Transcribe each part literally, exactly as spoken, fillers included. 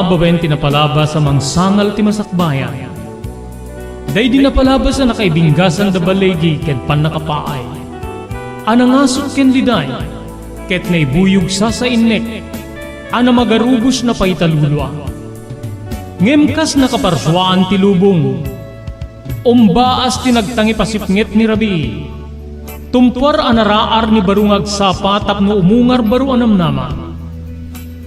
Babaen ti napalabas a mangsangal ti masakbayan. Daydi napalabas a nakaibinggasan da baligi ken pannakapaay, a nangasut ken liday, ket naibuyog sasainnek a namagarubos na paitalulua. Ngem kas nakaparsuaan ti lubong, umbaas ti nagtangipasipnget ni rabii. Tumpuar a naraar ni baro nga agsapa tapno umungar baro a namnama.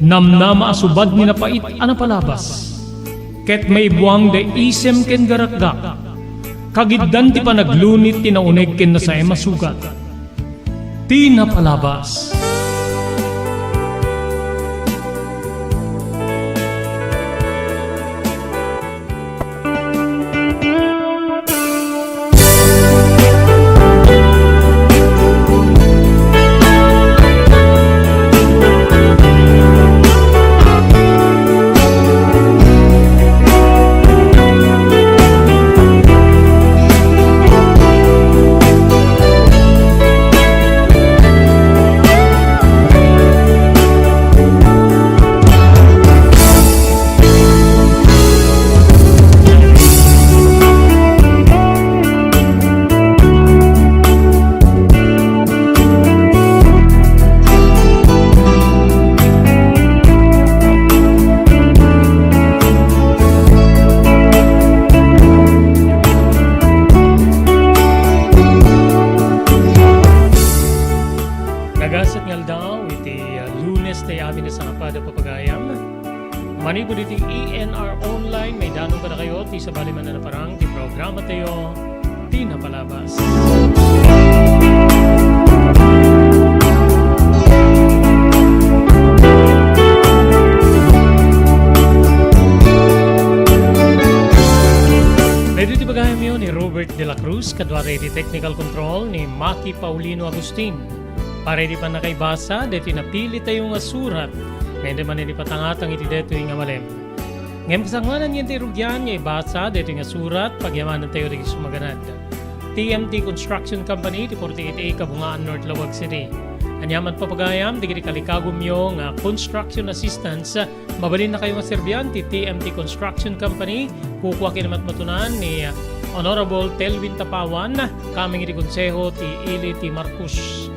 Namnama a subad ni napait a napalabas. Ket maibuang da isem ken garakgak. Kagiddan ti panaglunit ti nauneg ken nasaem a sugat. Ti napalabas. Nagasat nga aldaw iti, ah, Lunes tayo amin a sangapad a papagayam. Manipud iti E N R Online, maidanon kadakayo ti sabali man a naparang ti programa tayo, ti Napalabas. Daytoy ti pagayamyo ni Robert de la Cruz, kaduada iti technical control ni Maki Paulino Agustin. Para iti pannakaibasa, daytoy napili tayo nga surat, nga indi manen ipatangatang iti daytoy nga malem. Ngem kasangoanan nga iti rugian nga ibasa daytoy nga surat, pagyamanantayo dagiti sumaganad. T M T Construction Company, ti forty-eight A Kabungaan North, Laoag City. Ania man papagayam dagiti kalikagumyo nga construction assistance, mabalinnakayo nga serbian ti T M T Construction Company. Kukua ken matmatunan ni Honorable Telvin Tapawan, kameng iti Konseho ti Ili ti Marcos.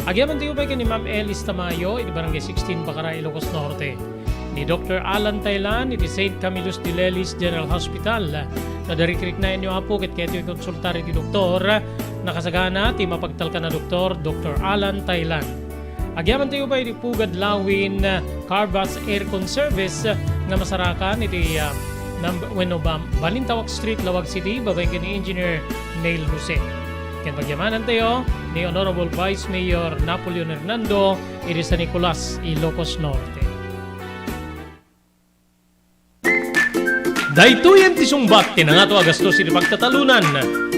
Agyamantayo pay ken ni Ma'am Elis Tamayo iti Barangay sixteen, Bacara, Ilocos Norte. Ni Doktor Alan Taylan iti Saint Camillus de Lelis General Hospital. No adda rikriknaenyo, Apo, ket kayatyo ikonsultar iti doktor, nakasagana ti mapagtalkan a doktor, Doktor Alan Taylan. Agyamantayo pay iti Pugad Lawin, Carvas Aircon Service, nga masarakan iti, ah, number, wenno ba-, Balintawak Street, Laoag City, babaen ken ni Engineer Neil Jose. Ken pagyamanantayo ni Honorable Vice Mayor Napoleon Hernando iti San Nicolas, Ilocos Norte. Daytoyen ti sungbat ti nangato a gastos iti pagtatalunan.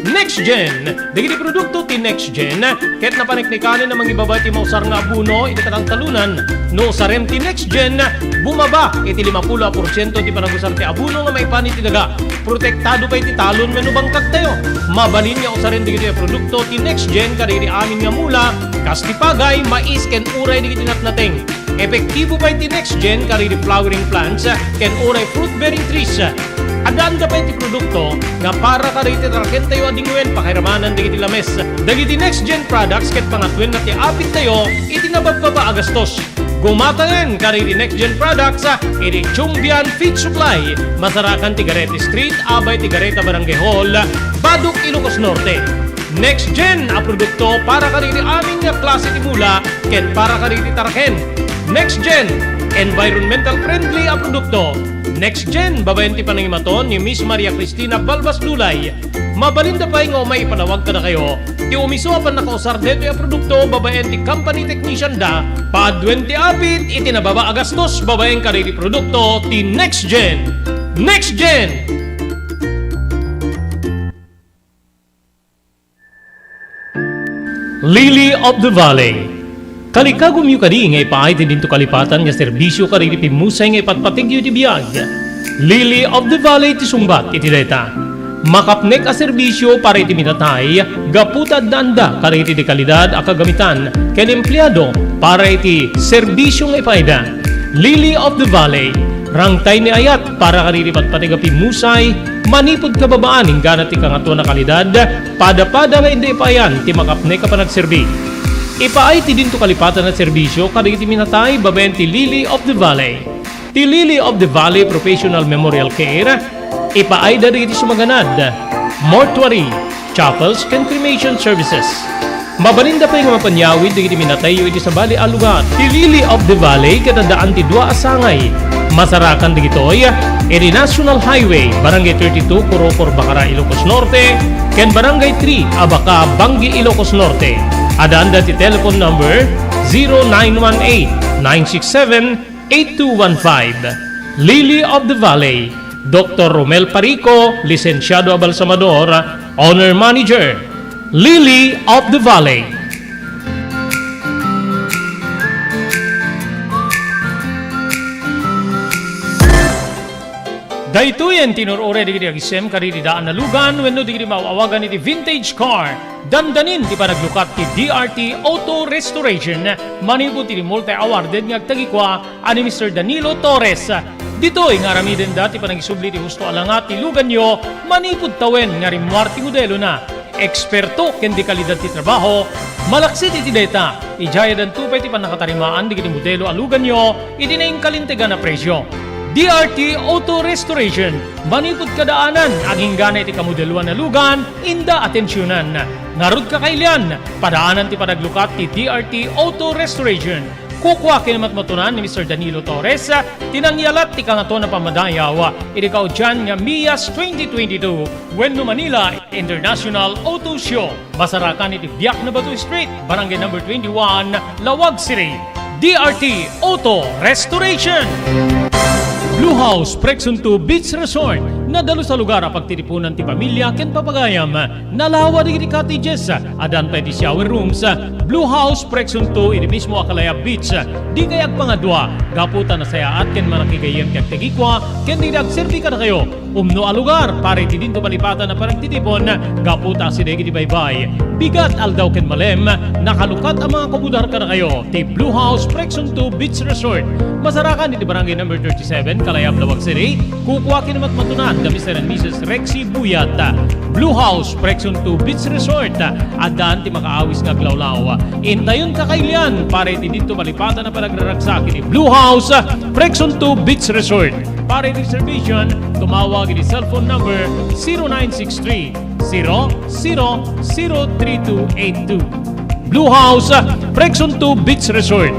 NextGen. Dagiti produkto ti NextGen ket napaneknekanen a mangibaba ti mausar nga abono iti katangtalunan. No usarem ti NextGen, bumaba iti limapulo a porsiento ti panagusar ti abono nga maipan iti daga. Protektado pay ti talon wenno bangkagtayo. Mabalin nga usaren dagitoy a produkto ti NextGen kadagiti amin nga mula, kas ti pagay, mais, ken uray dagiti natnateng. Epektibo pay ti NextGen kadagiti flowering plants ken uray fruit-bearing trees. Addaanda pay ti produkto nga para kadagiti tarakentayo a dingwen pakairamanan dagiti lames. Dagiti NextGen products ket pangatwenna ti apittayo iti nababbaba a gastos. Gumatangen kadagiti NextGen products iti Chumbian Feed Supply, masarakan ti Garete Street, abay ti Gareta Barangay Hall, Badoc, Ilocos Norte. NextGen a produkto para kadagiti amin nga klase ti mula ken para kadagiti taraken. NextGen, environmental friendly a produkto. NextGen, babaen ti panangimaton ni Miss Maria Cristina Balbas Dulay. Mabalinda pay nga umay ipanawag kadakayo ti umiso a pannakausar daytoy a produkto babaen ti company technician da. Paaduen ti apit iti nababa a gastos babaen kadagiti produkto ti NextGen. NextGen! Lily of the Valley. Kalikagumyo kadi nga ipaay ti dinto kalipatan nga serbisio kadagiti pimmusay nga ipatpategyo iti biag? Lily of the Valley ti sungbat iti dayta. Makapnek a serbisio para iti minatay gapu ta addaanda kadagiti di kalidad a kagamitan ken empleado para iti serbisio nga ipaayda. Lily of the Valley. Rangtay ni ayat para kadagiti patpateg a pimmusay, manipud kababaan inggana ti Kangatoan a Kalidad, padapada nga inda ipaayan ti makapnek a panagserbi. Ipaay ti dinto kalipatan a serbisio kadagiti minatay babaen ti Lily of the Valley. Ti Lily of the Valley Professional Memorial Care, ipaayda dagiti sumaganad, mortuary, chapels, ken cremation services. Mabalinda pay nga mapanyawid dagiti minatayyo iti sabali a lugar. Ti Lily of the Valley ket addaan ti dua a sangay. Masarakan dagitoy iti National Highway, Barangay thirty-two, Corocor, Bacara, Ilocos Norte, ken Barangay three, Abaca, Bangui, Ilocos Norte. Addaanda ti telephone number zero nine one eight, nine six seven, eight two one five. Lily of the Valley, Doktor Romel Parico, lisensiado a balsamador, owner manager. Lily of the Valley. Daytoyen ti inur-uray dagiti agisem kadagiti daan a lugan wenno dagiti maaw-awagan iti vintage car. Dandanin ti panaglukat ti D R T Auto Restoration manipud iti multi-awarded nga agtagikua a ni Mister Danilo Torres. Ditoy nga aramidenda ti panangisubli ti husto a langat ti luganyo manipud tawen nga rimmuar ti modelona. Eksperto ken de kalidad ti trabaho, malaksid iti dayta, idiay addanto pay ti pannakatarimaan dagiti modelo a luganyo iti nainkalintegan a presio. D R T Auto Restoration, manipud kadaanan, aginggana iti kamodeloan a lugan, inda atensionan. Ngarud, kakailian, padaanan ti panaglukat ti D R T Auto Restoration. Kukua ken matmatunan ni Mister Danilo Torres ti nangyalat ti Kangatoan a Pammadayaw iti kaudian nga Mias twenty twenty-two wenno Manila International Auto Show. Masarakan iti Biak na Bato Street, Barangay Number twenty-one, Laoag City. D R T Auto Restoration. Blue House Prexon two Beach Resort, nadalus a lugar a pagtitipunan ti pamilia ken papagayam. Nalawa dagiti cottages, addan pay ti shower rooms. Blue House Prexon two iti mismo a Kalayab Beach. Dikay agpangadua, gapu ta nasayaat ken manakigayyem ti agtagikua ken dagiti agserbi kadakayo. Umno a lugar para iti dinto malipatan a panagtitipon, gapu ta asideg iti baybay. Bigat, aldaw ken malem, nakalukat a mga kumudar kadakayo ti Blue House Prexon two Beach Resort. Masarakan iti Barangay Number thirty-seven, Kalayab, Laoag City. Kukua ken matmatunan da Mister and Missus Rexy Buyat. Blue House Prexon two Beach Resort. Addaan ti makaawis nga aglawlaw. Intayon, kakailian, para iti dinto malipatan a panagraragsak iti Blue House Prexon two Beach Resort. Para iti reservation, tumawag iti cellphone number zero nine six three, zero zero zero three two eight two. Blue House, Prexon two Beach Resort.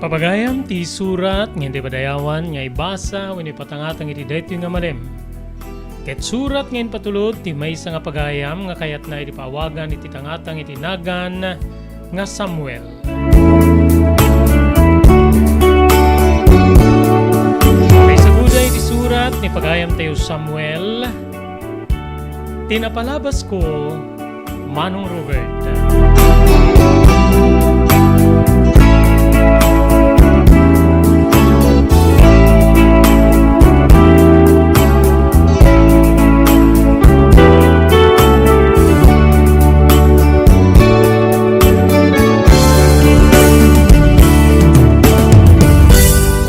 Papagayam ti surat nga inday padayawan nga ibasa wenno ipatangatang iti daytoy nga malem. Ket surat nga impatulod ti maysa nga pagayam nga kayatna iti paawagan iti tangatang iti nagan nga Samuel. Kaisaguda iti surat ni pagayamtayo Samuel, ti napalabasko, Manong Robert.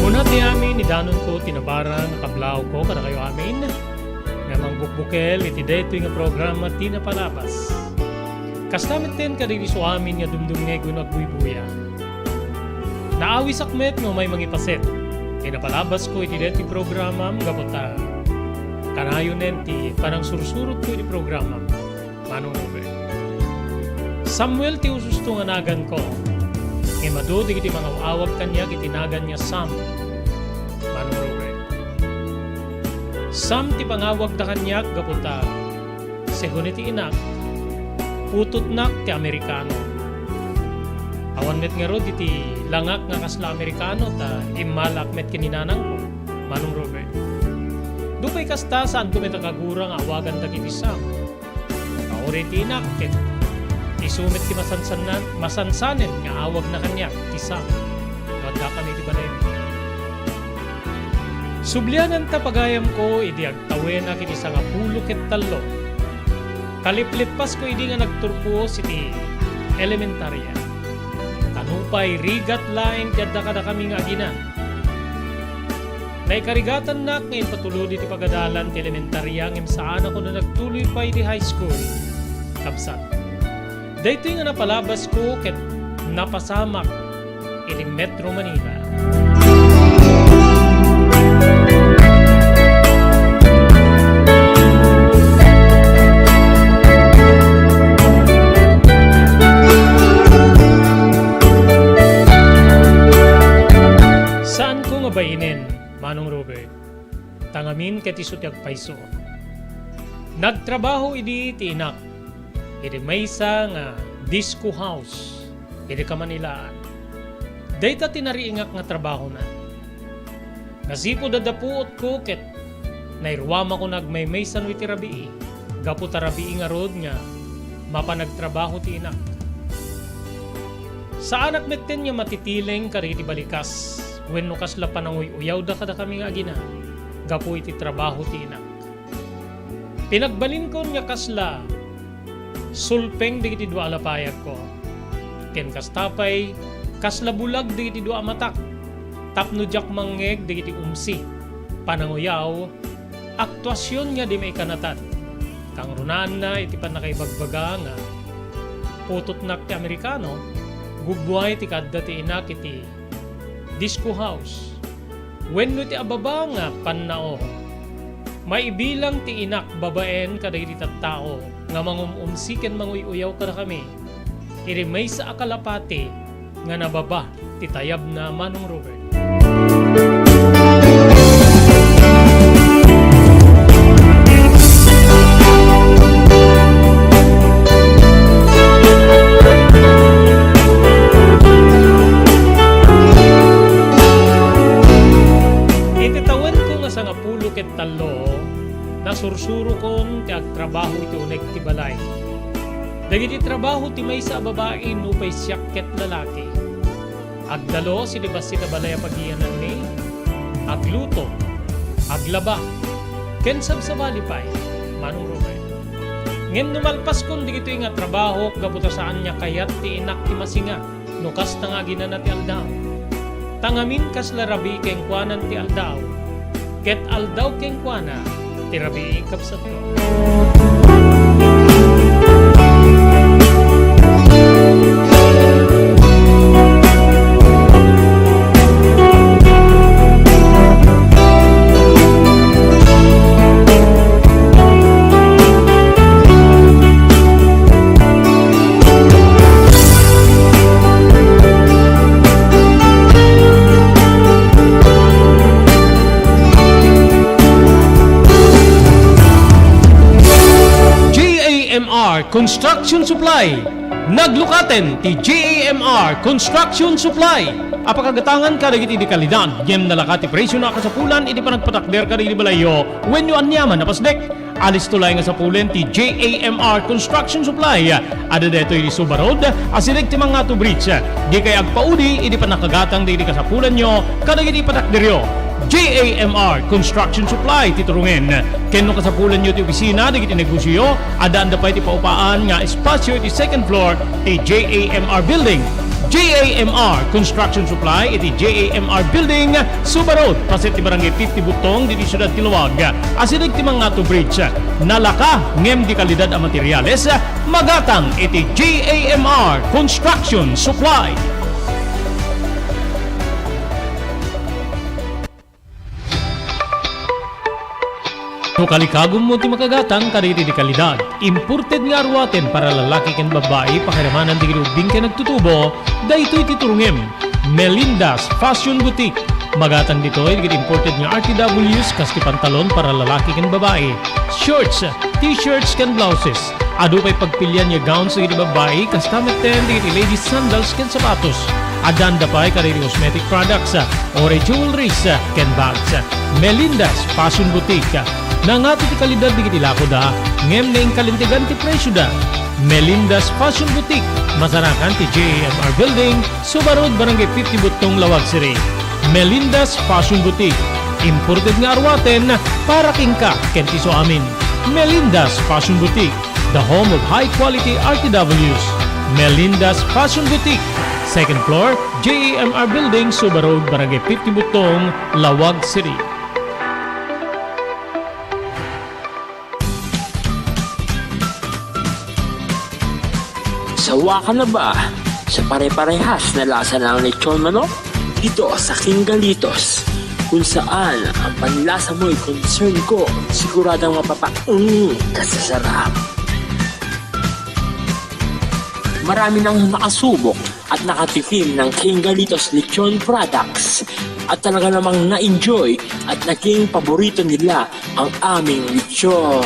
Kuna ti amin ni danonko ti nabarang a kablawko kadakayo amin nga mangbukbukel iti daytoy nga programa ti napalabas. Kasta metten kadagiti isuamin nga dumdumngeg wenno agbuybuya. Naawisak met nga umay mangipaset ti napalabasko iti daytoy programam gapu ta kanayonen ti panangsursurotko iti programam, Manong Robert. Samuel ti ususto nga naganko, ngem adu dagiti mangaw-awag kaniak iti nagan nga Sam, Manong Robert. Sam ti pangawagda kaniak gapu ta, segun iti inak, putotnak ti Amerikano. Awan met ngarud iti langak nga kasla Amerikano ta immalak met ken ni nanangko, Manong Robert. Nupay kasta, saanko met a kagura nga awagan dagiti Sam. Kauri ti inak, ket isu met ti masansanan-, masansanen nga awagna kaniak ti Sam no addakami iti balaymi. Subliananta pagayamko idi agtawenak iti sangapulo ket tallo. Kaliplippasko idi nga nagturpos iti elementaria. Ta nupay rigat laeng ti adda kadakami nga agina. Naikarigatannak nga impatulod iti pagadalan ti elementaria ngem saanakon a nagtuloy pay iti high school, kabsat. Daytoy nga napalabasko ket napasamak iti Metro Manila. Saanko nga bainen, Manong Robert, ta ngamin ket isu ti agpayso. Nagtrabaho idi ti inak iti maysa nga disco house iti Kamanilaan. Dayta ti nariingak nga trabahona. Nasipud adda puotko ket nairuamako nga agmaymaysan iti rabii, gapu ta rabii ngarud nga mapan agtrabaho ti inak. Saanak metten nga matitileng kadagiti balikas wenno kasla pananguy-uyawda kadakami nga agina gapu iti trabaho ti inak. Pinagbalinkon nga kasla sulpeng dagiti dua a lapayagko. Ken kasta pay, kasla bulag dagiti dua a matak tapno diak mangngeg dagiti umsi, pananguyaw, aktuasion nga di maikanatad. Kangrunaanna iti pannakaibagbaga nga putotnak ti Amerikano, gubbuay ti kaadda ti inak iti disco house wenno iti ababa nga pannao. Maibilang ti inak babaen kadagiti tattao nga mangum-umsi ken manguy-uyaw kadakami iti maysa a kalapati nga nababa ti tayabna, Manong Robert. Iti tawenko nga sangapulo ket tallo, nasursurokon ti agtrabaho iti uneg ti balay. Dagiti trabaho ti maysa a babai nupay siak ket lalaki. Agdalus iti bassit a balay a pagiyananmi, agluto, aglaba, ken sabsabali pay, Manong Robert. Ngem no malpaskon dagitoy nga trabahok gapu ta saan nga kayat ti inak ti masinga no kasta nga aginana ti aldaw. Ta ngamin kasla rabii kenkuanan ti aldaw, ket aldaw kenkuana ti rabii, kabsatko. J A M R Construction Supply. Naglukaten ti J A M R Construction Supply a pakagatangan kadagiti dekalidad ngem nalaka ti presiona a kasapulan iti panagpatakder kadagiti balayyo wenno aniaman a pasdek. Alisto laeng a sapulen ti J A M R Construction Supply. Adda daytoy iti Suba Road, asideg ti Mangato Bridge. Dikay agpaudi iti pannakagatang dagiti kasapulanyo kadagiti patakderyo. J A M R Construction Supply ti turungen. Ken no kasapulanyo ti opisina dagiti negosioyo, addaanda pay ti paupaan nga espasio iti second floor ti J A M R Building. J A M R Construction Supply iti J A M R Building, Suba Road, paset ti Barangay fifty Butong, ditoy siudad ti Laoag. Asideg ti Mangato Bridge. Nalaka ngem dekalidad a materiales, magatang iti J A M R Construction Supply. No kalikagummo ti makagatang kadagiti dekalidad, imported nga aruaten para lalaki ken babbai, pakiramanan dagiti ubbing ken agtutubo, daytoy ti turongem. Melinda's Fashion Boutique, Magatang ditoy dagiti imported nga R T Ws kas ti pantalon para lalaki ken babai, shorts, t-shirts ken blouses. Adu pay pagpilian nga gowns dagiti babai kasta metten dagiti ladies sandals ken sapatos. Addan da pay kadagiti cosmetic products, uray jewelries, ken bags. Melinda's Fashion Boutique. Nangato ti kalidad dagiti lakoda, ngem naingkalintegan ti presioda. Melinda's Fashion Boutique, masarakan ti J A M R Building, Suba Road, Barangay fifty Buttong, Laoag City. Melinda's Fashion Boutique, imported nga aruaten para kenka ken ti isuamin. Melinda's Fashion Boutique, the home of high quality R T Ws. Melinda's Fashion Boutique, second floor, J A M R Building, Suba Road, Barangay fifty Buttong, Laoag City. Sawa ka na ba sa pare-parehas na lasa ng lechon manok? Dito sa King Galitos, kung saan ang panlasa mo'y concern ko, siguradong mapapaung ka sa sarap. Marami nang nakasubok at nakatikim ng King Galitos Lechon Products at talaga namang na-enjoy at naging paborito nila ang aming lechon.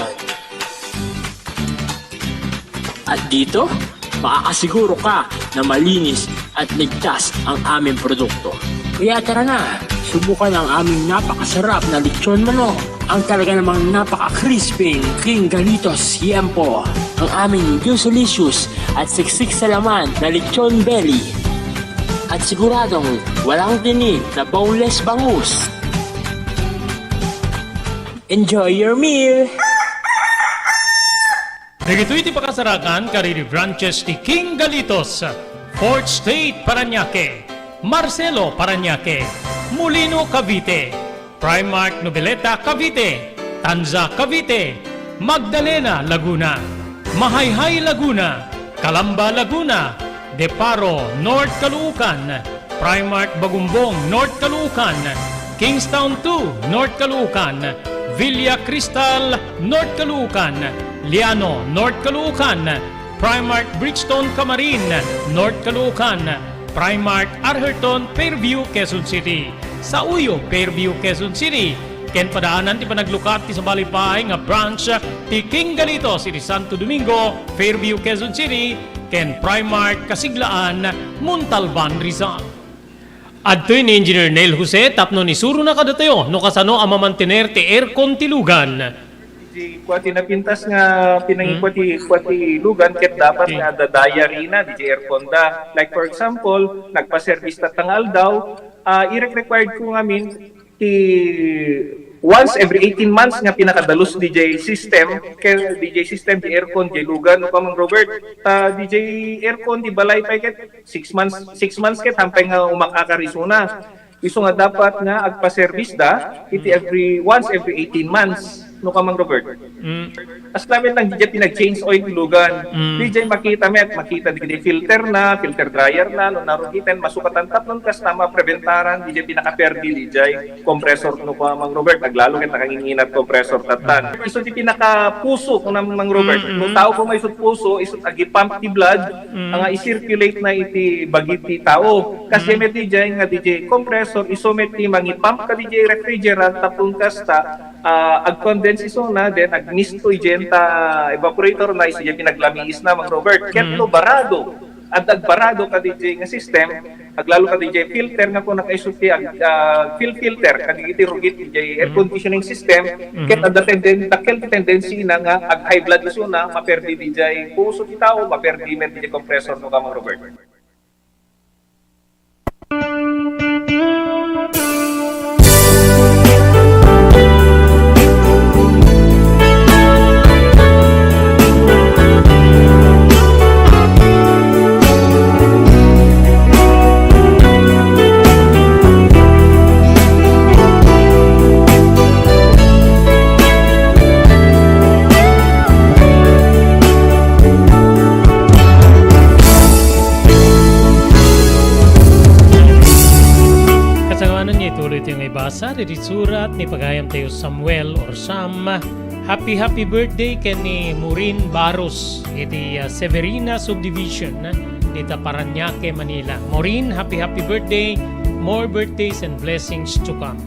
At dito, makakasiguro ka na malinis at ligtas ang aming produkto. Kaya tara na, subukan ang aming napakasarap na lechon manok, ang talaga namang napaka-crispy King Galitos Yempo, ang aming juicylicious at siksik sa laman na lechon belly. At siguradong walang tinik na boneless bangus. Enjoy your meal! Dagitoy ti pakasarakan kadagiti branches ti King Galitos, Fourth Street, Parañaque, Marcelo, Parañaque, Molino, Cavite, Primark Noveleta, Cavite, Tanza, Cavite, Magdalena, Laguna, Mahayhay, Laguna, Calamba, Laguna, Deparo, North Caloocan, Primark Bagumbong, North Caloocan, Kingstown two, North Caloocan, Villa Cristal, North Caloocan, Liano, North Caloocan, Primark Bridgestone Camarin, North Caloocan, Primark Arherton, Fairview, Quezon City. Sa Uyo, Fairview, Quezon City. Ken padaanan ti panaglukat ti sabali pay nga branch ti King Galitos iti Santo Domingo, Fairview, Quezon City, ken Primark Kasiglaan, Montalban, Rizal. Adtoy ni Engineer Neil Jose tapno isurona kadatayo no kasano a mamantener ti aircon ti lugan. Di kua ti napintas nga pinangikua ti, kua ti lugan ket dapat nga adda diary na, di aircon da. Like for example, nagpa-service tatta nga aldaw, ah, irek-required ko ngamin ti once every eighteen months nga pinakadalus D J system, kay D J system, di aircon, di lugan, no, Kamang Robert, ta D J aircon, di balay pay ket six months, six months ket hampay nga umakakar isuna. Isu nga dapat nga agpa-service da, iti every, once every eighteen months, no, Kamang Robert. Mm. As lamet lang, di jay pinag-change oil ti lugan. Mm. Di jay makita met, makita di filter na, filter dryer na, no, narugiten, masukatan tapnon kasta mapreventaran, di jay pinakaperdi, di jay compressor, no, Kamang Robert, aglalo ket nakanginginat compressor tattan. Ah. Isu ti pinakapuso, kuna Mang Robert. Mm, mm. No tao ko may isut puso, isut agi-pump ti blood, mm, nga i-circulate na iti bagi ti tao. Kasi mm, met di jay nga di jay compressor, isu met ti mangi-pump ka di jay refrigerant, tapon kasta, ah, ag-condense isuna, then ag-mist to ijen ta evaporator na, isu jay pinaglamiis na, Mang Robert. Ket mm, no barado, adda agbarado ka di jay nga system, aglalo ka di jay filter nga kuna kaisu ti ag-, ah, fil-, filter, kadagiti rugit di jay air conditioning system, mm, ket adda tenden-, dakkel ti tendency na nga ag-high blood isuna, maperdi di jay puso ti tao, maperdi met di jay compressor, no, Kamang Robert. Kasangwanan nga ituloy tayo nga ibasa, ditoy surat ni pagayam tayo Samuel or Sam. Happy, happy birthday ken ni Maureen Barros iti, ah, Severina Subdivision, ah, dita Parañaque, Manila. Maureen, happy, happy birthday. More birthdays and blessings to come.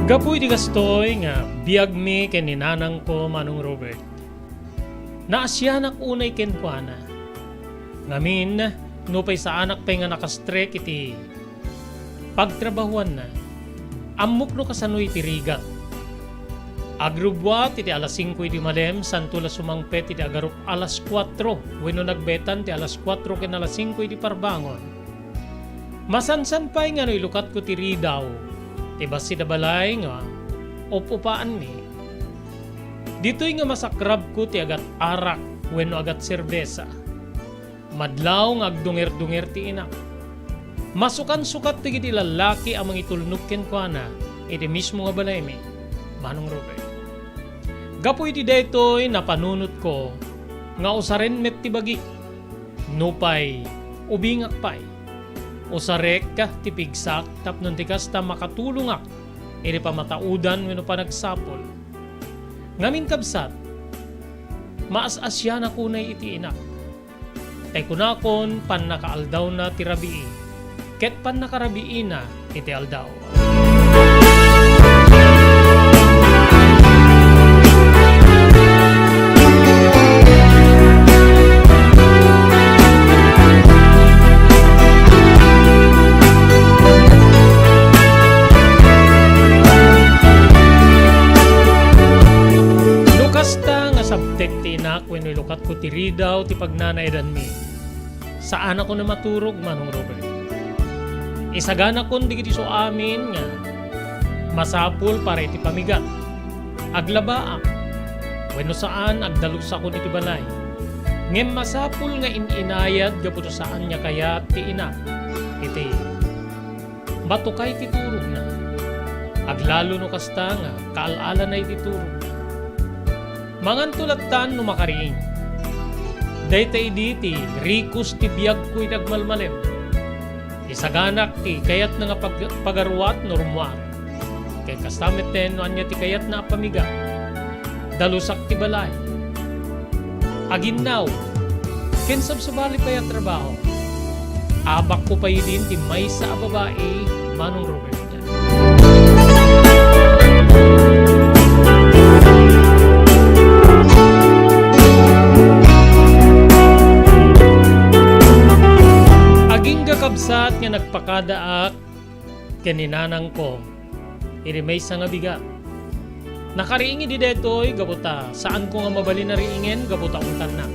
Gapu iti kastoy nga biagmi ken ni nanangko, Manong Robert, naasianak unay kenkuana. Ngamin, nupay saanak pay nga nakastrek iti pagtrabahuanna, ammok no kasano iti rigat. Agrubbuat iti alas singko idi malem, santo la sumangpet iti agarup alas kuatro wenno nagbetan ti alas kuatro ken alas singko idi parbangon. Masansan pay nga no ilukatko ti ridaw ti bassit a balay nga up-upaanmi, ditoy nga masakrabko ti agat-arak wenno agat-serbesa. Madlaw nga agdunger-dunger ti inak. Masukansukat dagiti lallaki a mangitulnog kenkuana iti mismo nga balaymi, Manong Robert. Gapu iti daytoy, napanunotko nga usaren met ti bagik. Nupay ubingak pay, usarek ti pigsak tapno ti kasta makatulongak iti pamataudan wenno panagsapul. Ngamin, kabsat, maas-asianak unay iti inak. Tay kunakon, pannakaaldawna ti rabii, ket pannakarabiina iti aldaw. No kasta nga sabtek ti inak wenno ilukatko ti ridaw ti pagnanaedanmi, saanakon a maturog, Manong Robert. Isaganakon dagiti suamin nga masapul para iti pamigat. Aglabaak. Wenno saan, agdalusakon iti balay. Ngem masapul nga in-inayad gapu ta saan nga kayat ti inak iti matukay ti turogna. Aglalo no kasta nga kaal-alana iti turogna. Manganto lattan no makariing. Dayta idi ti rikos ti biagko iti agmalmalem. Isaganak ti kayatna nga pag-, pagaruat no rummuar. Ket kasta metten no ania ti kayatna a pamigat. Dalusak ti balay. Aginnaw. Ken sabsabali pay a trabaho. Abakko pay idin ti maysa a babai, Manong Robert. Agingga, kabsat, nga nagpakadaak ken ni nanangko iti maysa nga bigat. Nakariing idi daytoy gapu ta saanko nga mabalin a riingen gapu ta ungtannak.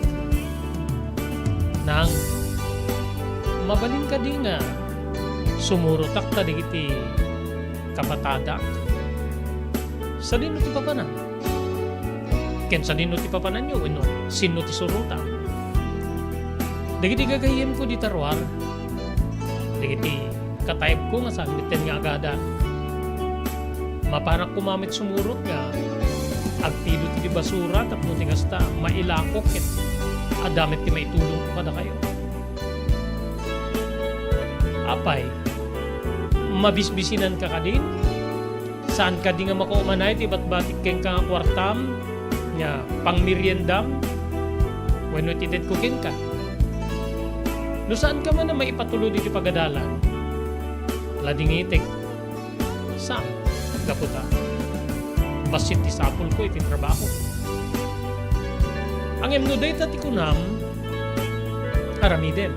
Nang, mabalin kadi nga sumurotak kadagiti kapatadak? Sadino ti papanan? Ken sadino ti papananyo wenno sinno ti surotak? Dagiti gagayyemko dita ruar, dagiti kataybko nga saan metten nga agada. Mapanak koma met sumurot nga agpidut iti basura tapno ti kasta, mailakok ket adda met ti maitulongko kadakayo. Apay, mabisbisinanka kadin? Saan kadi nga makaumanay ti batbatik kenka nga kuartam, nga pangmeriendam, wenno ti tedko kenka? No saanka man a maipatulod iti pagadalan, ladingitek. Saan, gapu ta bassit ti sapulko iti trabaho. Ngem no dayta ti kunam, aramidem.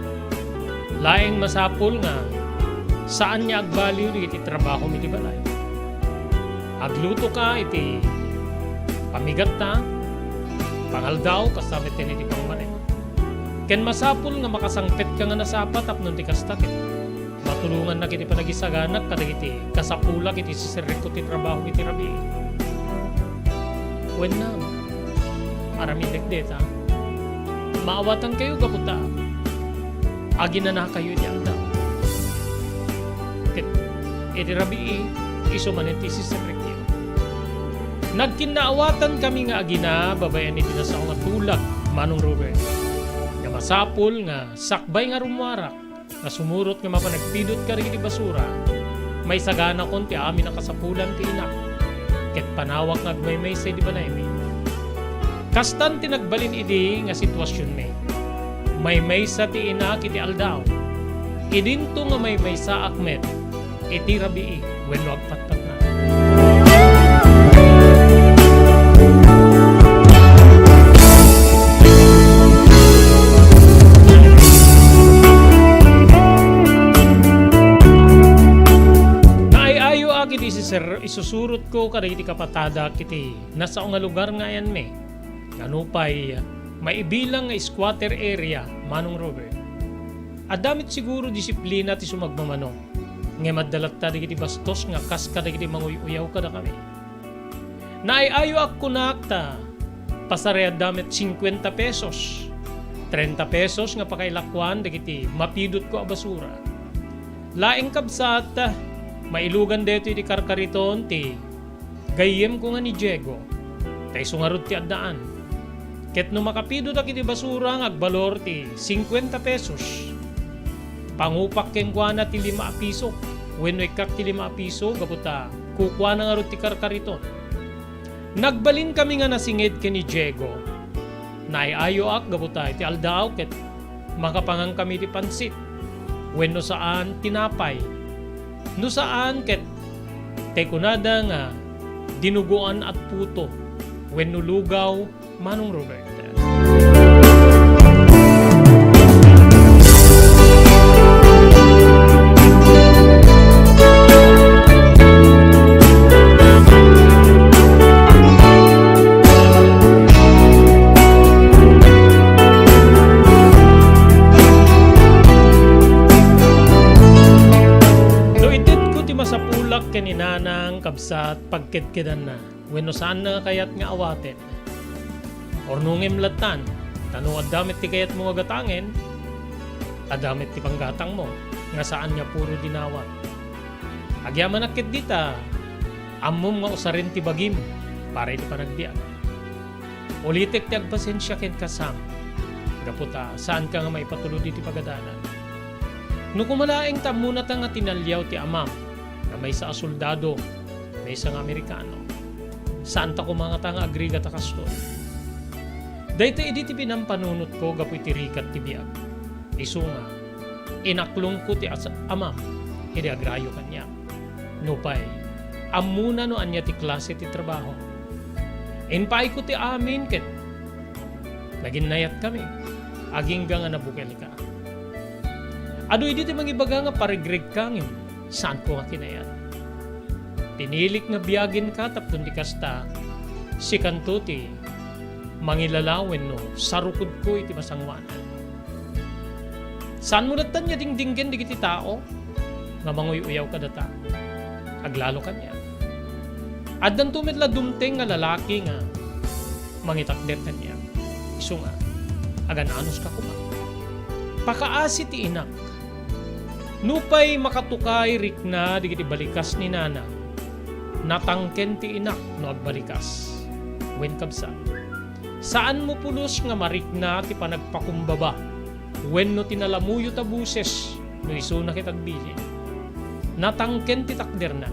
Laeng masapul nga saan nga agbaliw dagiti trabahom iti balay. Aglutoka iti pamigatta, pangaldaw, kasta metten iti pangmanen. Ken masapul nga makasangpetka nga nasapa tapno ti kasta ket matulongannak iti panagisaganak kadagiti kasapulak iti siserrekko ti trabaho iti rabii. Wen, aramidek deta. Maawatankayo gapu ta aginanakayo iti aldaw. Ket iti rabii, isu manen ti siserrekyo. Nagkinnaawatankami nga agina babaen iti nasao nga tulag, Manong Robert, nga masapul nga sakbay nga rummuarak nga sumurot nga mapan agpidut kadagiti basura, Maisaganakon ti amin a kasapulan ti inak, ket panawak nga agmaymaysa idi balaymi. Kastan ti nagbalin idi nga situasionmi. Maymaysa ti inak iti aldaw. Idinto nga maymaysaak met iti rabii wenno agpatpatna. Naay-ayoak iti isisir-, isusurotko kadagiti kapatadak iti nasao nga lugar nga ayanmi. Nga nupay maibilang nga squatter area, Manong Robert. Adda met siguro disiplina ti sumagmamano, ngem adda latta dagiti bastos nga kas kadagiti manguy-uyaw kadakami. Naay-ayoak kunak ta pasariadda met cincuenta pesos, treinta pesos nga pakailakuan dagiti mapidutko a basura. Laeng kabsat, mailugan daytoy iti karkariton ti gayyemko nga ni Diego, ta isu ngarud ti addaan. Ket no makapidotak iti basura nga agbalor ti cincuenta pesos, pangupak kenkuana ti lima a piso wenno ikkak ti lima a piso gapu ta kukuana ngarud ti karkariton. Nagbalinkami nga nasinged ken ni Diego. Naay-ayoak gapu ta iti aldaw ket makapangangkami ti pansit wenno saan, tinapay. No saan ket tay kunada nga dinugoan a puto wenno lugaw, Manong Robert. No itedko ti masapulak ken ni Nanang, kabsat, pagkedkedanna wenno saanna nga kayat nga awaten. Urnongem lattan, ta no adda met ti kayatmo nga gatangen, adda met ti panggatangmo nga saan nga puro dinawat. Agyamanak ketdi ta ammom nga usaren ti bagim para iti panagbiag. Ulitek ti agpasensia kenka, Sam, gapu ta saanka nga maipatulod iti pagadalan. No koma laeng ta ammonata nga tinaliaw ti amam nga maysa a soldado, maysa nga Amerikano, saanta koma ngata nga agrigat a kastoy. Daytoy idi ti pinampanunotko gapu iti rigat ti biag. Isu nga, inaklongko ti as-, amam idi agrayo kaniak. Nupay, ammona no ania ti klase ti trabaho. Impaayko ti amin ket naginnayatkami, agingga nga nabukelka. Adu idi ti mangibaga nga parigregka ngem saanko nga kinayat. Pinilik nga biagenka tapno ti kasta, sikanto ti mangilala wenno sarukodko iti masangoanan. Saanmo lattan nga dingdinggen dagiti tao nga manguy-uyaw kadata. Aglalo kaniak. Addanto met la dumteng nga lalaki nga mangitakder kaniak. Isu nga, agan-anuska koma. Pakaasi ti inak. Nupay makatukay rikna dagiti balikas ni Nana, natangken ti inak no agbalikas. Wen kabsat, saanmo pulos nga marikna ti panagpakumbaba wenno ti nalamuyo ta boses no isuna ket agbilin. Natangken ti takderna.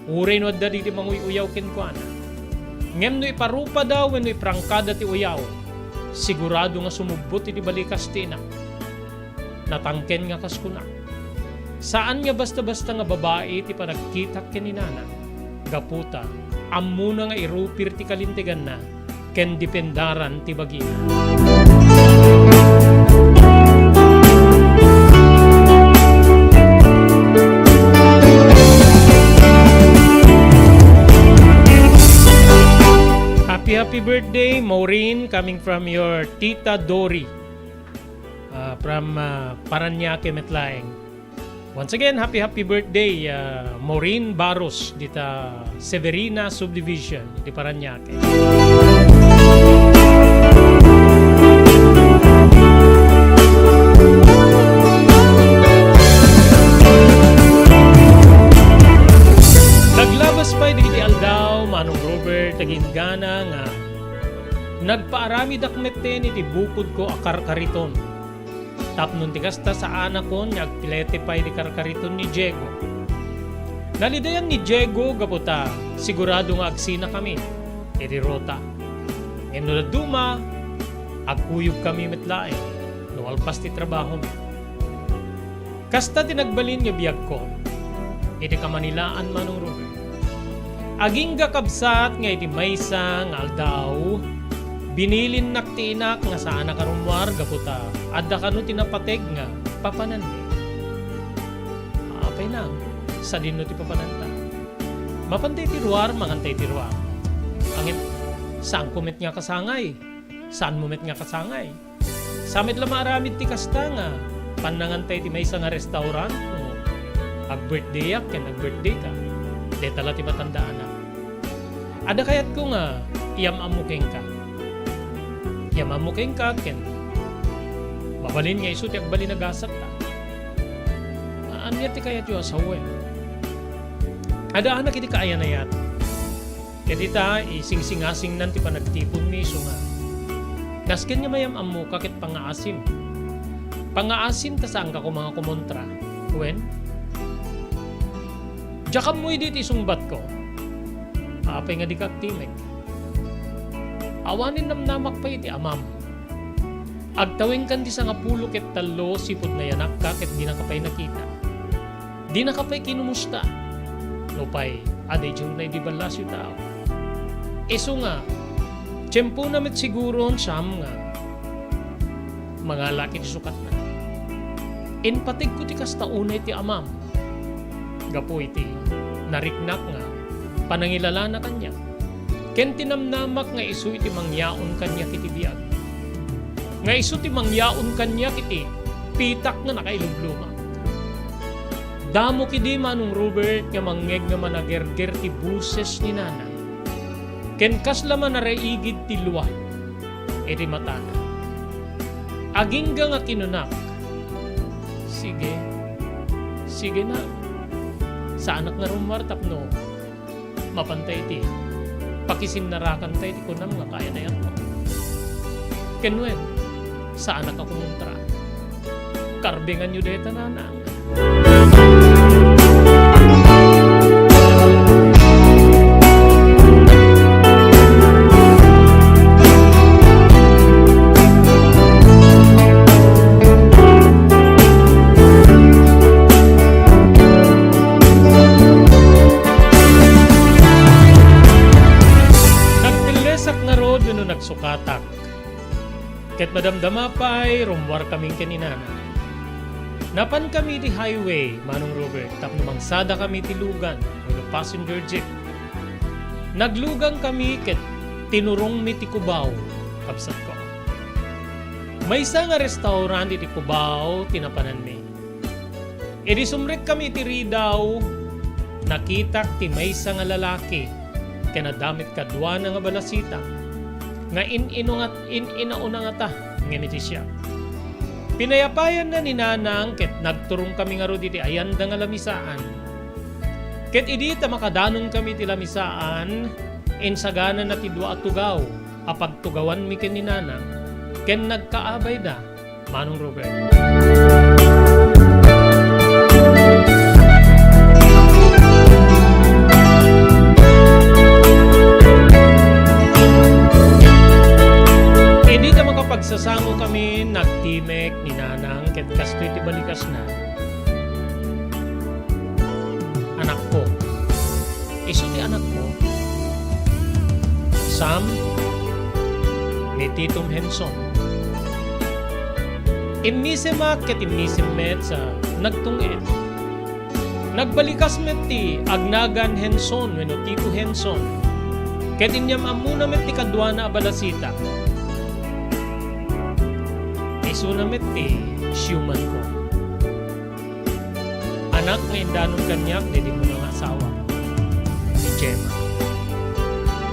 Uray no adda dagiti manguy-uyaw kenkuana. Ngem no iparupada wenno iprangkada ti uyaw, sigurado nga sumubbot iti balikas ti inak. Natangken nga kas kunak. Saan nga basta-basta nga babai ti panagkitak ken ni Nana. Gapu ta, ammona nga irupir ti kalinteganna ken dependaran ti bagina. Happy, happy birthday, Maureen, coming from your Tita Dory. Ah, from, ah, Parañaque met laeng. Once again, happy, happy birthday, ah, Maureen Barros, dita Severina Subdivision, iti Parañaque. Naglabas pay dagiti aldaw, Manong Robert, aginggana nga nagpaaramidak metten iti bukodko a karkariton. Tapno ti kasta, saanakon nga agpilete pay ti karkariton ni Diego. Nalidayan ni Diego gapu ta sigurado nga agsinakami iti ruta. Ngem no dadduma, agkuyogkami met laeng no malpas ti trabahomi. Kasta ti nagbalin nga biagko iti Kamanilaan, Manong Robert. Agingga kabsat nga iti maysa nga aldaw, binilinnak ti inak nga saanak a rummuar gapu ta adda kano ti napateg nga papananmi. Apay na, sadinno ti papananta. Mapanta iti ruar, manganta iti ruar. Ngem, saanko met nga kasangay. Saanmo met nga kasangay. Sa met la maaramid ti kasta nga pannanganta iti maysa nga restaurant no ag-birthdayak ken ag-birthdayka. Deta la ti matandaanak. Adda kayatko nga iyam-ammo kenka. Iyam-ammo kenka ken mabalin nga isu ti agbalin a gasatta. Ania ti kayatyo a sawen? Addaanak iti kaayan-ayat. Ket ita, isingsingasingnan ti panagtiponmi isu nga nasken nga mayam-ammoka ket pangaasim. Pangaasim ta saanka koma nga kumontra. Wen? Diak ammo idi ti sungbatko. Apay nga dika agtimek? Awanen namnamak pay iti amam. Agtawenkan ti sangapulo ket tallo sipud nayanakka ket dinaka pay nakita. Dinaka pay kinumusta. Nupay, adda idiay unay di ballasyo tao. Isu nga, tiempona met siguron, Sam, nga mangalak iti sukatna. Impategko ti kasta unay ti amam. Gapu iti nariknak nga panangilalana kaniak. Ken ti namnamak nga isu iti mangyaon kaniak iti biag. Nga isu ti mangyaon kaniak iti pitak nga nakailublumak. Damok idi, Manong Robert, nga mangngeg nga managerger ti boses ni Nanang. Ken kasla manaraigid ti lua iti matana. Agingga nga kinunak, "Sige. Sige na. Saanak nga rummuar tapno mapanta iti pakisinnarakan ta iti kunam nga kaayan-ayatmo." Ken wen, saanak a kumontra. Karbinganyo dayta, Nanang. Nagpillesak ngarud wenno nagsukatak. Ket madamdama pay, rummuarkami ken ni Nanang. Napankami iti highway, Manong Robert, tapno mangsadakami iti lugan wenno passenger jeep. Naglugangkami ket tinurongmi ti Cubao, kabsatko. Maysa nga restaurant iti Cubao ti napananmi. Idi sumrekkami iti ridaw, nakitak ti maysa nga lalaki ken adda met kaduana nga balasita nga in-inungat, in-inaunangata ngem iti siak. Pinayapayanna ni Nanang ket nagturongkami ngarud iti ayanda nga lamisaan. Ket idi ta makadanongkami iti lamisaan, insaganana ti dua a tugaw a pagtugawanmi ken ni Nanang ken nagkaabayda. Manong Robert. Idi ta makapagsasango kami, nagtimek ni Nanang ket kastoy ti balikasna. Anakko. Isu ti anakko, Sam, ni Titom Henson. Immisemak ket immisem met sa nagtung-ed. Nagbalikas met ti agnagan Henson wenno Tito Henson, ket inyam-ammona met ti kaduana a balasita. Isuna met ti siumanko. Anak nga indanon kaniak daydi muna nga asawa, ni Gemma.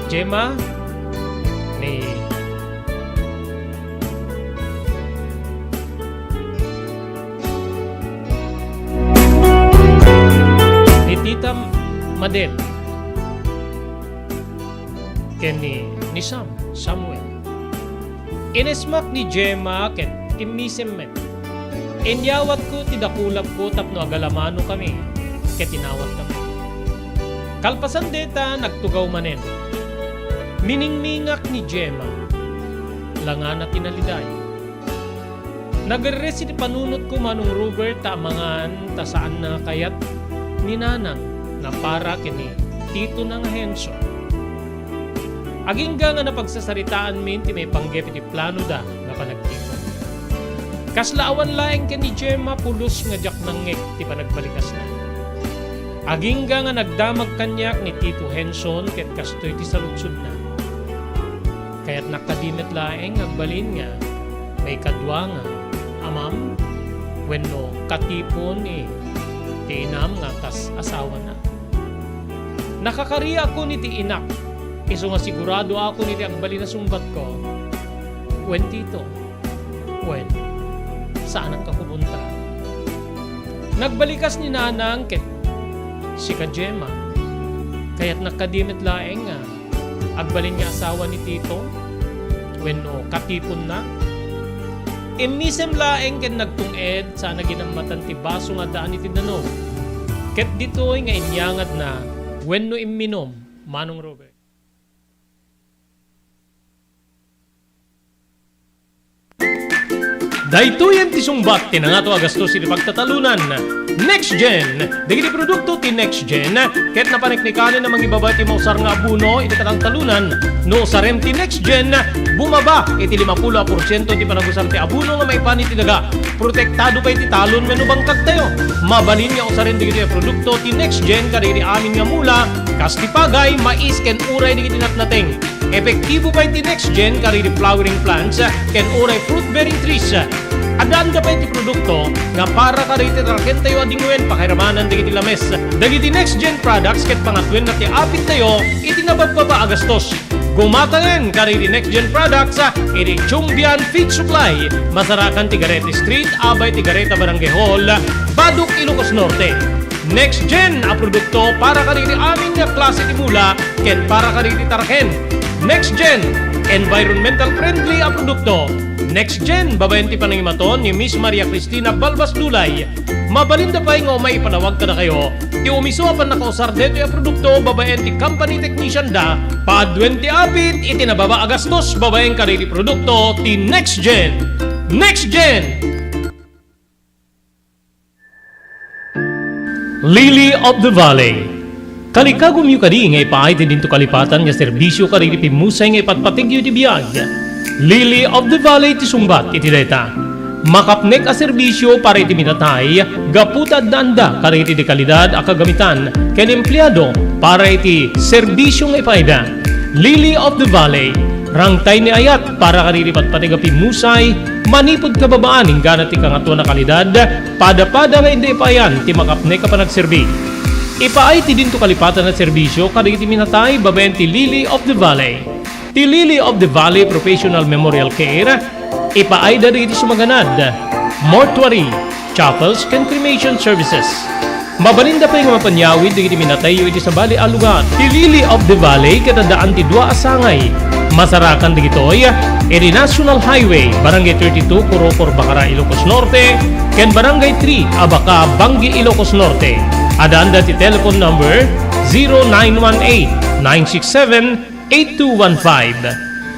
Gemma, ni, ni Tita Madel, ken ni, ni Sam, Samuel. Inesmak ni Gemma ket immisem met. Inyawatko ti dakulabko tapno agalamanokami ket inawatna met. Kalpasan dayta, nagtugaw manen. Miningmingak ni Gemma. Langana ti naliday. Nagerres iti panunotko, Manong Robert, ta amangan ta saanna nga kayat ni Nanang nga para ken ni titona nga Henson. Agingga nga napagsasaritaanmin ti maipanggep iti planoda nga panagtipon. Kasla awan laeng ken ni Gemma, pulos nga diak nangngeg ti panagbalikasna. Agingga nga nagdamag kaniak ni Tito Henson ket kastoy ti saludsodna. Kayatnak kadi met laeng nga agbalin nga maikadua nga amam wenno katipon ni ti inam nga kas asawana. Nakakariakon iti inak, isu nga siguradoakon iti agbalin a sungbatko. Wen Tito, wen, saanak a kumontra. Nagbalikas ni Nanang ket sika, Gemma. Kayatnak kadi met laeng nga agbalin nga asawa ni Tito wenno katiponna? Immisem laeng ken nagtung-ed sana ginammatan ti baso nga addaan iti danum. Ket ditoy nga inyangadna wenno imminum, Manong Robert. Daytoyen ti sungbat ti nangato a gastos iti pagtatalunan. Next Gen. Dagiti produkto ti Next Gen ket napaneknekanen a mangibaba iti mausar nga abono iti katangtalunan. No usarem ti Next Gen, bumaba iti limapulo a porsiento ti panagusar ti abono nga maipan iti daga. Protektado pay ti talon wenno bangkagtayo. Mabalin nga usaren dagitoy a produkto ti Next Gen kadagiti amin nga mula, kas ti pagay, mais, ken uray dagiti natnateng. Epektibo pay ti Next Gen kadagiti flowering plants ken uray fruit-bearing trees. Addaanda pay ti produkto nga para kadagiti tarkentayo a dingwen pakairamanan dagiti lames. Dagiti Next Gen products ket pangatwenna ti apittayo iti nababbaba a gastos. Gumatangen kadagiti Next Gen products iti Chumbian Feed Supply, masarakan ti Garete Street, abay ti Gareta Barangay Hall, Badoc, Ilocos Norte. Next Gen a produkto para kadagiti amin nga klase ti mula ken para kadagiti tarken. Next Gen, environmental friendly a produkto. Next Gen, babaen ti panangimaton ni Miss Maria Cristina Balbas Dulay. Mabalinda pay nga umay ipanawag kadakayo ti umiso a pannakausar daytoy a produkto babaen ti company technician da. Paduen ti apit iti nababa a gastos babaen kadagiti produkto ti Next Gen. Next Gen! Lily of the Valley. Kalikagumyo kadi nga ipaay ti dinto kalipatan nga serbisio kadagiti pimmusay nga ipatpategyo iti biag. Lily of the Valley ti sungbat iti dayta. Makapnek a serbisio para iti minatay gapu ta addaanda kadagiti dekalidad a kagamitan ken empleado para iti serbisio nga ipaayda. Lily of the Valley, rangtay ni ayat para kadagiti patpateg a pimmusay, manipud kababaan inggana ti kangatoan a kalidad, pada-pada nga inda ipaayan ti makapnek a panagserbi. Ipaay ti dinto kalipatan a serbisio kadagiti minatay babaen ti Lily of the Valley. Ti Lily of the Valley Professional Memorial Care, ipaayda dagiti sumaganad, mortuary, chapels, ken cremation services. Mabalinda pay nga mapanyawid dagiti minatayyo iti sabali a lugar. Ti Lily of the Valley ket addaan ti dua a sangay. Masarakan dagitoy iti National Highway, Barangay thirty-two, Corocor, Bacara, Ilocos Norte, ken Barangay three, Abaca, Bangui, Ilocos Norte. Addaanda ti telephone number zero nine one eight, nine six seven, eight two one five.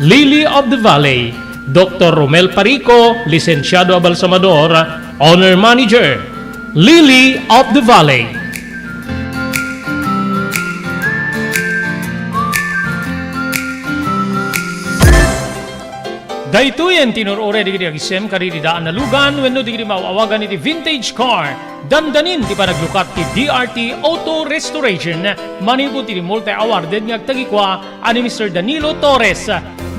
Lily of the Valley, Doktor Romel Parico, lisensiado a balsamador, owner manager. Lily of the Valley. Daytoyen ti nur-uray dagiti agisem kadagiti daan a lugan wenno dagiti maaw-awagan iti vintage car. Dandanin ti panaglukat ti D R T Auto Restoration manipud iti multi-awarded nga agtagikua a ni Mister Danilo Torres.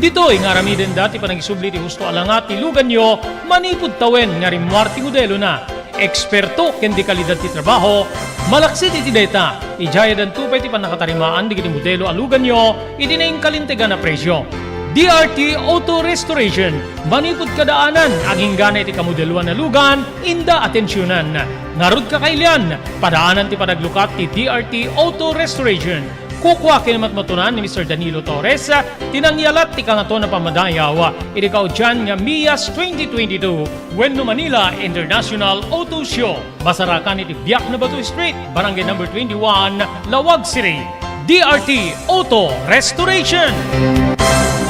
Ditoy nga aramidenda ti panangisubli ti husto a langa ti luganyo manipud tawen nga rimmuar ti modelona. Eksperto ken dekalidad ti trabaho, malaksid iti dayta, idiayadanto pay ti pannakatarimaan dagiti modelo a luganyo iti nainkalintegan a presio. D R T Auto Restoration, manipud kadaanan, aginggana iti kamodeloan a lugan, inda atensionan. Ngarud, kakailian, padaanan ti panaglukat ti D R T Auto Restoration. Kukua ken matmatunan ni Mister Danilo Torres ti nangyalat ti Kangatoan a Pammadayaw iti kaudian nga MIAS twenty twenty-two wenno Manila International Auto Show. Masarakan iti Biak na Bato Street, Barangay Number twenty-one, Laoag City. D R T Auto Restoration.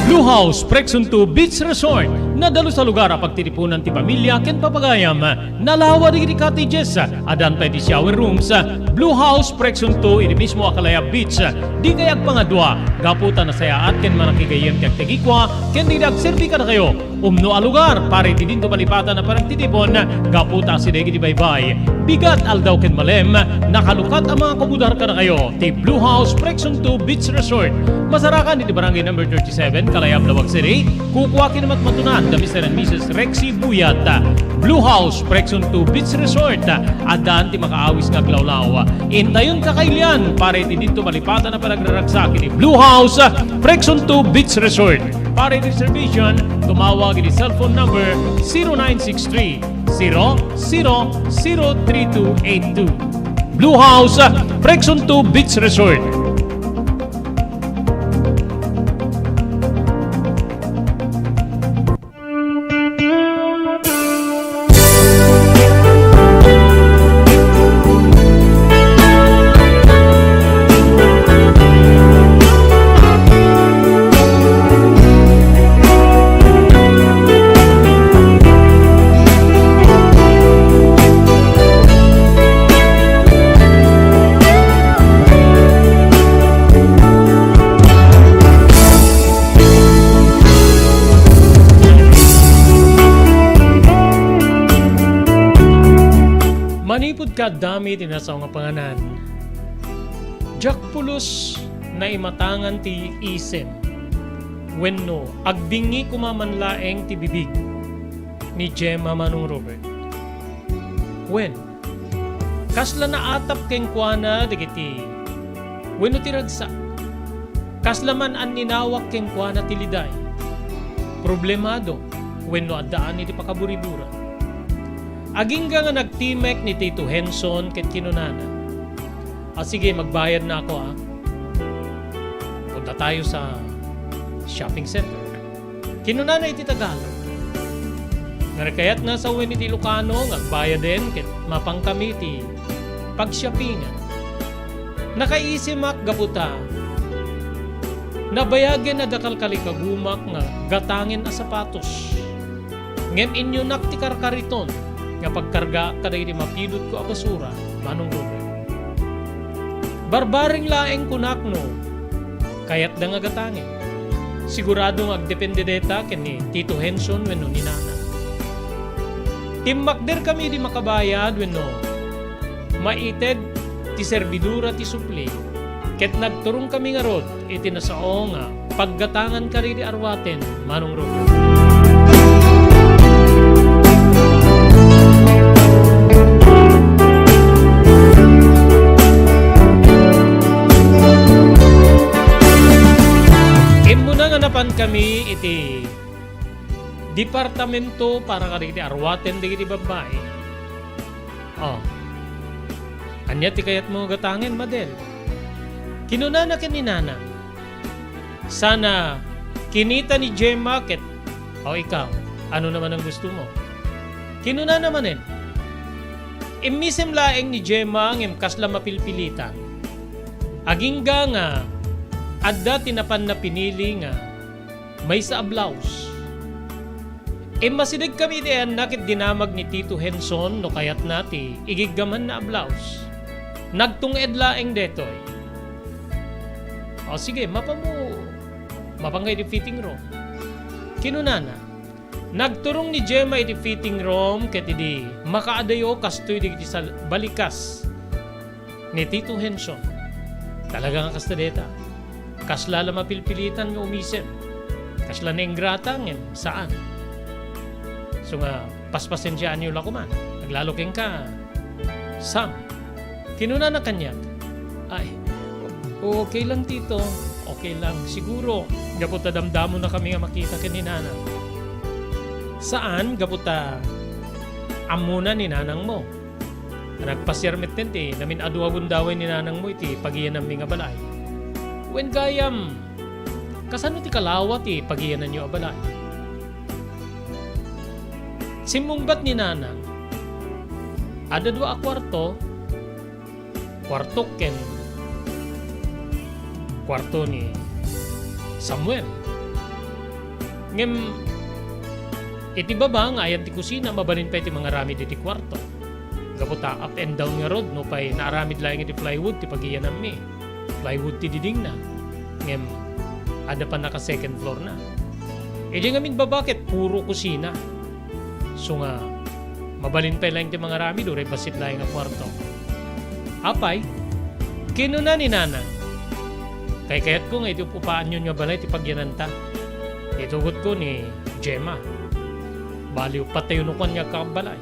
Blue House Prexunto Beach Resort. Nadalus a lugar a pagtitipunan ti pamilya ken papagayam. Nalawa dagiti cottages. Addan pay ti shower rooms. Blue House Prexunto iti mismo a Kalayab Beach. Dikay agpangadua gapu ta nasayaat ken manakigayyem ti agtagikua ken dagiti agserbi kadakayo. Umno a lugar para iti dinto malipatan a panagtitipon gapu ta asideg iti baybay. Bigat, aldaw ken malem, nakalukat a mga kumudar kadakayo ti Blue House Prexunto Beach Resort. Masarakan iti Barangay Number thirty-seven, Kalayab, Laoag City. Kukua ken matmatunan da Mister and Missus Rexy Buyat. Blue House Prexunto Beach Resort. Addan ti makaawis nga aglawlaw. Intayon kakailian para iti dinto malipatan a panagraragsak iti Blue House Prexunto Beach Resort. Para iti reservation, tumawag iti cellphone number zero nine six three, zero zero zero three two eight two. Blue House, Prexunto Beach Resort. Manipud kaaddami ti nasao nga panganan, diak pulos naimatangan ti isem wenno agbingi koma man laeng ti bibig ni Gemma, Manong Robert. Wen, kasla naatap kenkuana dagiti wenno ti ragsak. Kasla man anninawak kenkuana ti liday, problemado, wenno addaan iti pakaburibura. Agingga nga nagtimek ni Tito Henson ket kinunana, "A, sige, magbayad na ako, a. Punta tayo sa shopping center." Kinunana iti Tagalog. Narikayatna sawen iti Ilocano nga agbayaden ket mapankami iti pagsiapingan. Nakaisimak gapu ta nabayagen a dakal kalikagumak nga gatangen a sapatos. Ngem inyunak ti karkariton nga pagkargaak kadagiti mapilotko a basura, Manong Robert. Barbareng laeng kunak no kayatda nga gatangen. Sigurado nga agdepende dayta ken ni Tito Henson wenno ni Nana. Timmakderkami idi makabayad wenno maited ti servidora ti supli, ket nagturongkami ngarud iti nasao nga paggatangan kadagiti arwaten, Manong Robert. Immuna nga napankami iti departamento para kadagiti arwaten dagiti babbai. Oh. Ania ti kayatmo nga gatangen, Madel? Kinunana ken ni Nana. Sana kinita ni Gemma ket, "O, ikaw, ano naman ang gusto mo?" Kinunana manen. Immisem laeng ni Gemma ngem kasla mapilpilitan. Agingga nga adda ti napanna pinili nga maysa a blouse. Immasidegkami iti ayanna ket dinamag ni Tito Henson no kayatna ti igiggamanna a blouse. Nagtung-ed laeng daytoy. "O, sige, mapamo, mapanka iti fitting room," kinunana. Nagturong ni Gemma iti fitting room ket idi makaadayo kastoy dagiti sal-, balikas ni Tito Henson. Talaga nga kasta dayta. Kasla la mapilpilitan nga umisem. Kasla naingrata ngem saan. So nga, paspasensiaanyo la koman. Aglalo kenka, Sam. Kinunana kaniak, "Ay, o-, okay lang, Tito. Okay lang. Siguro, gapu ta damdamonakami nga makita ken ni Nana." "Saan, gapu ta ammona ni nanangmo. Nagpasiar metten ti namin-adu a gundaway ni nanangmo iti pagiyanammi nga balay." Wen gayam, kasano ti kalawa ti pagiyananyo a balay? Simmungbat ni Nanang, adda dua a kuarto, kuartok ken kuarto ni Samuel. Ngem iti baba nga ayan ti kusina, mabalin pay ti mangaramid iti kuarto. Gapu ta up and down ngarud, nupay naaramid laeng iti plywood ti pagiyananmi. Plywood ti didingna. Ngem adda pannaka second floor na. Idi ngamin baba ket puro kusina. So nga, mabalin pay laeng ti mangaramid, uray bassit laeng a kuarto. Apay, kinuna ni Nanang, kaykayatko nga iti up-upaanyon nga balay ti pagyananta. Itugotko ni Gemma. Baliw, patayo no kuan nga agkakabbalay.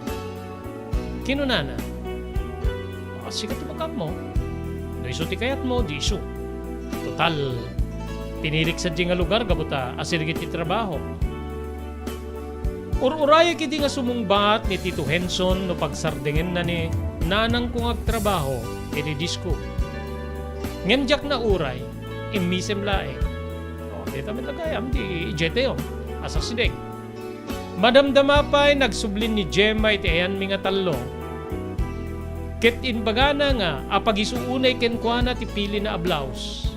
Kinunana, "Ah, sika ti makaammo. No isu ti kayatmo, di isu. Total, pinilik sadiay nga lugar gapu ta asirgit ti trabaho." Ur-urayek idi nga sumungbat ni Tito Henson no pagsardengenna ni nanangko nga agtrabaho iti disco. Ngem diak nauray, immisem laeng. O, dita met gayam, di idiay tayo. Asasideg. Madamdama pay, nagsublin ni Gemma iti ayanmi nga tallo. Ket imbagana nga apagisuonay kenkuana ti pilina a blouse.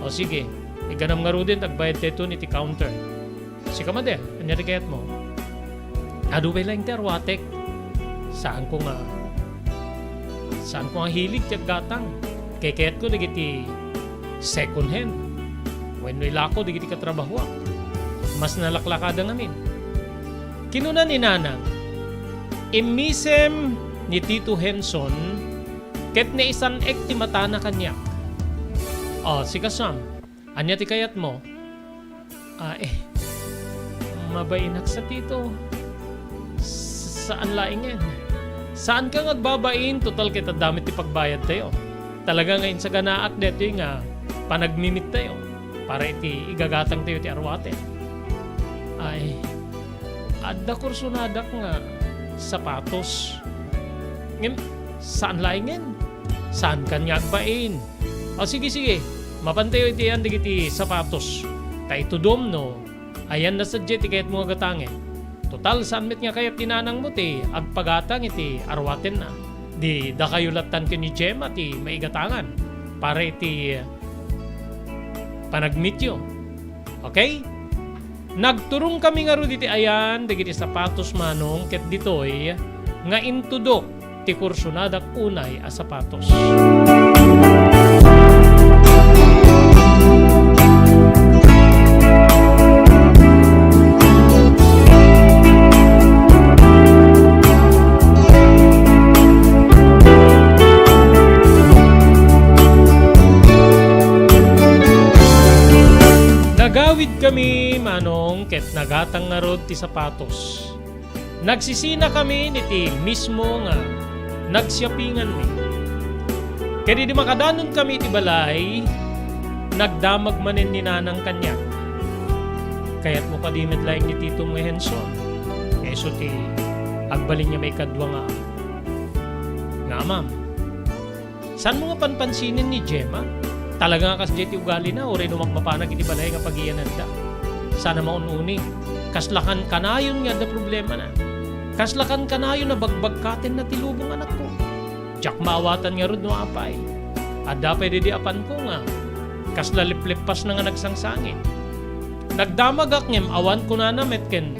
O sige, iganam ngaruden, agbayad daytoy iti counter. Sika, Madel, ania ti kayatmo? Adu pay laeng ti arwatek. Saanko nga, saanko nga hilig ti aggatang. Kaykayatko dagiti second hand. Wenno ilako dagiti katrabahoak. Mas nalaklakada ngamin. Kinuna ni Nanang, immisem ni Tito Henson ket naisan-ek ti matana kaniak. "Ah, sika, Sam, ania ti kayatmo?" "Ah, eh, mabainak sa, Tito. S-, saan laengen. Saanka nga agbabain, total ket adda met ti pagbayadtayo. Talaga nga insaganaak daytoy nga panagmimittayo para iti igagatangtayo ti arwaten. Ay, adda kursonadak nga sapatos. Ngem, saan laengen? Saankan nga agbain. O, sige, sige. Mapantayo iti ayan dagiti sapatos. Ta itudom no ayanna sadiay ti kayatmo nga gatangen. Total, saan met nga kayat ti nanangmo ti agpagatang iti arwatenna. Di dakayo lattan ken ni Gemma ti maigatangan para iti panagmityo." Okay? Nagturongkami ngarud iti ayan dagiti sapatos, Manong, ket ditoy nga intudok ti kursonadak unay a sapatos. Nagawidkami, Manong, ket nagatang ngarud ti sapatos. Nagsisinakami iti mismo nga nagsiapinganmi. Ket idi makadanon kami iti balay, nagdamag manen ni Nanang kaniak. "Kayatmo kadi met laeng ni Titom nga Henson?" Isu ti agbalin nga maikadua nga, nga amam. Saanmo nga panpansinen ni Gemma? Talaga nga kasdiay ti ugalina, uray no mapmapanak iti balay nga pagiyananda. Saan a maun-uni. Kasla kankanayon nga adda problemana. Kasla kankanayon a bagbagkatenna ti lubong, anakko. Diak maawatan ngarud no apay. Adda pay daydi apanko nga kasla lepleppasna nga nagsangsangit. Nagdamagak ngem awan kunana met ken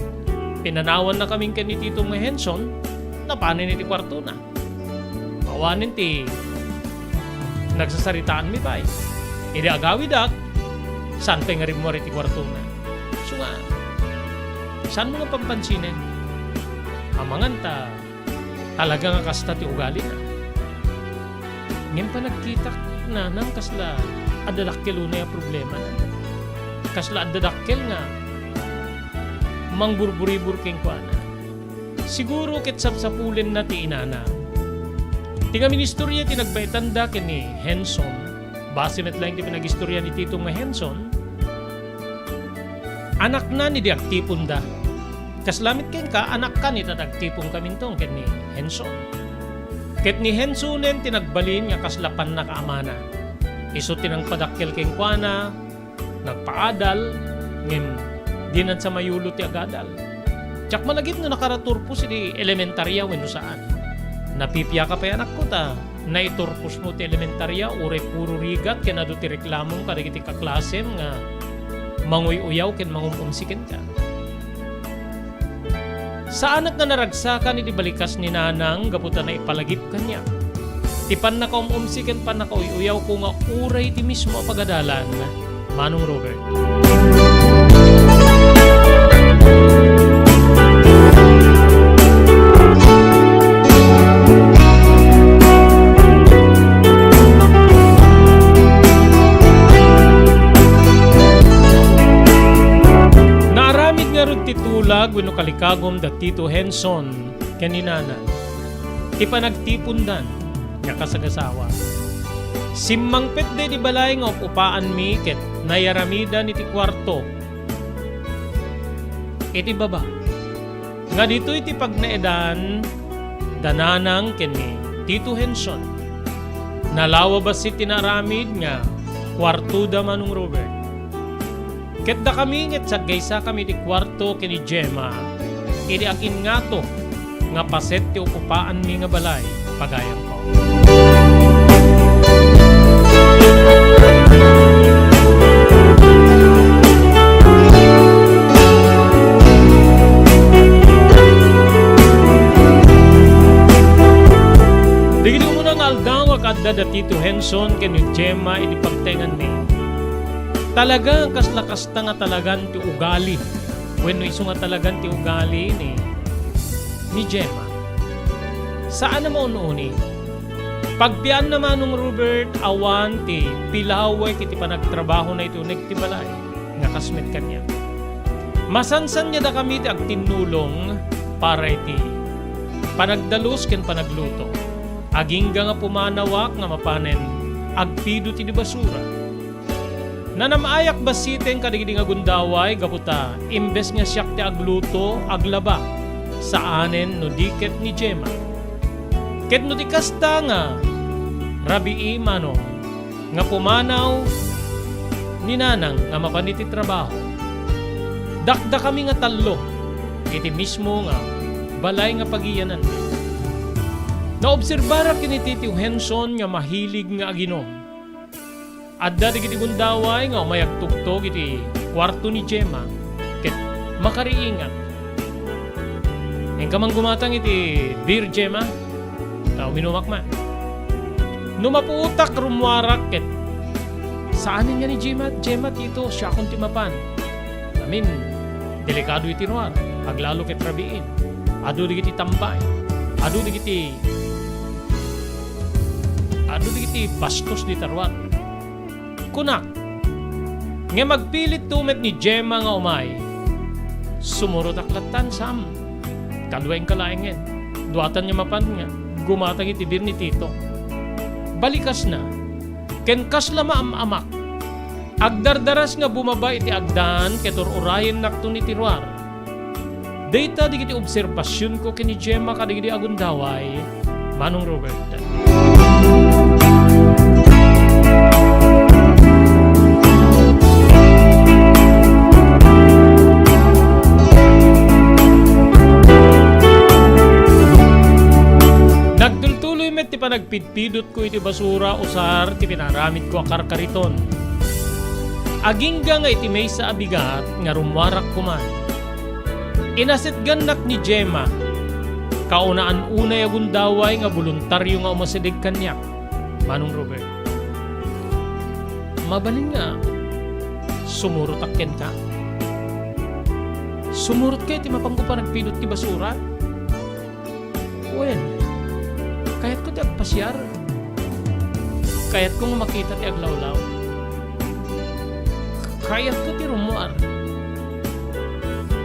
pinanawannakamin ken ni Titom nga Henson, napanen iti kuartona. Awanen ti nagsasaritaanmi pay. Idi agawidak, saan pay nga rimmuar iti kuartona. Isu nga, saanmo nga panpansinen? Amangan ta talaga nga kasta ti ugalina. Ngem panagkitak, Nanang, kasla adda dakkel unay a problemana. Kasla adda dakkel nga mangburburibur kenkuana. Siguro ket sapsapulenna ti inana. Ti ngamin istorya ti nagbaetanda ken ni Henson, base met laeng ti panagistorya ni Titom nga Henson, anakna ni di agtiponda. Kasla met kenka, anakkan ita ti agtiponkaminto ken ni Henson. Ket ni Hensonen ti nagbalin nga kasla pannakaamana. Isu ti nangpadakkel kenkuana, nagpaadal, ngem dinan sa mayulo ti agadal. Diak malagip no nakaraturpos iti elementaria wenno saan. Napipiaka pay, anakko, ta naiturposmo ti elementaria, uray puro rigat ken adu ti reklamom kadagiti kaklasem nga manguy-uyaw ken mangum-umsi kenka. Saanak nga naragsakan iti balikas ni Nanang gapu ta naipalagip kaniak ti pannakaum-umsi ken pannakauy-uyawko nga uray ti mismo a pagadalan, Manong Robert. Naaramid ngarud ti tulag wenno kalikagum da Tito Henson ken ni Nana ti panagtipondan nga kasagasawa. Simmangpet daydi balay nga up-upaanmi ket nayaramidan iti kuarto iti baba, nga ditoy ti pagnaedan da Nanang ken ni Tito Henson. Nalawa bassit ti naaramid nga kuartoda, Manong Robert. Ket dakami ket saggaysakami iti kuarto ken ni Gemma idi aginngato nga paset ti up-upaanmi nga balay, pagayamko. Dagiti umuna nga aldaw nga kaadda da Tito Henson ken ni Gemma iti pagtenganmi. Talaga, kasla kasta nga talagan ti ugali wenno isu nga talagan ti ugali ni, ni Gemma. Saan a maun-uni. Pagpianna, Manong Robert, awan ti pilawek iti panagtrabahona iti uneg ti balay nga kas met kaniak. Masansanniadakami ti agtinnulong para iti panagdalus ken panagluto. Agingga nga pumanawak nga mapanen agpidut iti basura. Nanam-ayak bassiten kadagidi nga gundaway gapu ta imbes nga siak ti agluto, aglaba, saanen no di ket ni Gemma. Ket no di kasta nga rabii, Manong, nga pumanaw ni Nanang nga mapan iti trabaho, dakdakami nga tallo iti mismo nga balay nga pagiyananmi. Naobserbarak ken ni Tito Henson nga mahilig nga aginom. Adda dagiti gundaway nga umay agtugtog iti kuarto ni Gemma ket makariingat. Inka man gumatang iti beer, Gemma, ta uminumak man. No mapuotak, rummuarak ket saanen nga ni Gemma, Gemma, Tito, siakon ti mapan. Amin, delikado iti ruar, aglalo ket rabiin. Adu dagiti tambay, adu dagiti, adu dagiti bastos dita ruar. Kunak, ngem agpilitto met ni Gemma nga umay. Sumurotak lattan, Sam. Kaduaenka laengen. Duatan nga mapan nga gumatang iti beer ni Tito. Balikasna, ken kasla maam-amak, agdardaras nga bumaba iti agdan ket ur-urayennakton iti ruar. Dayta dagiti obserbasionko ken ni Gemma kadagidi a gundaway, Manong Robert. Nagtultuloy met ti panagpidpidot ko iti basura usar ti pinaramidko a karkariton. Agingga nga iti maysa a bigat nga rummuarak koman. Inasetgannak ni Gemma, kaunaan unay a gundaway nga boluntario nga umasideg kaniak, Manong Robert. Mabalin nga sumurotak kenka. Sumurotka iti mapanko panagpidot ti basura. Wen, kayatko ti agpasiar. Kayatko nga makita ti aglawlaw. Kayatko ti rummuar.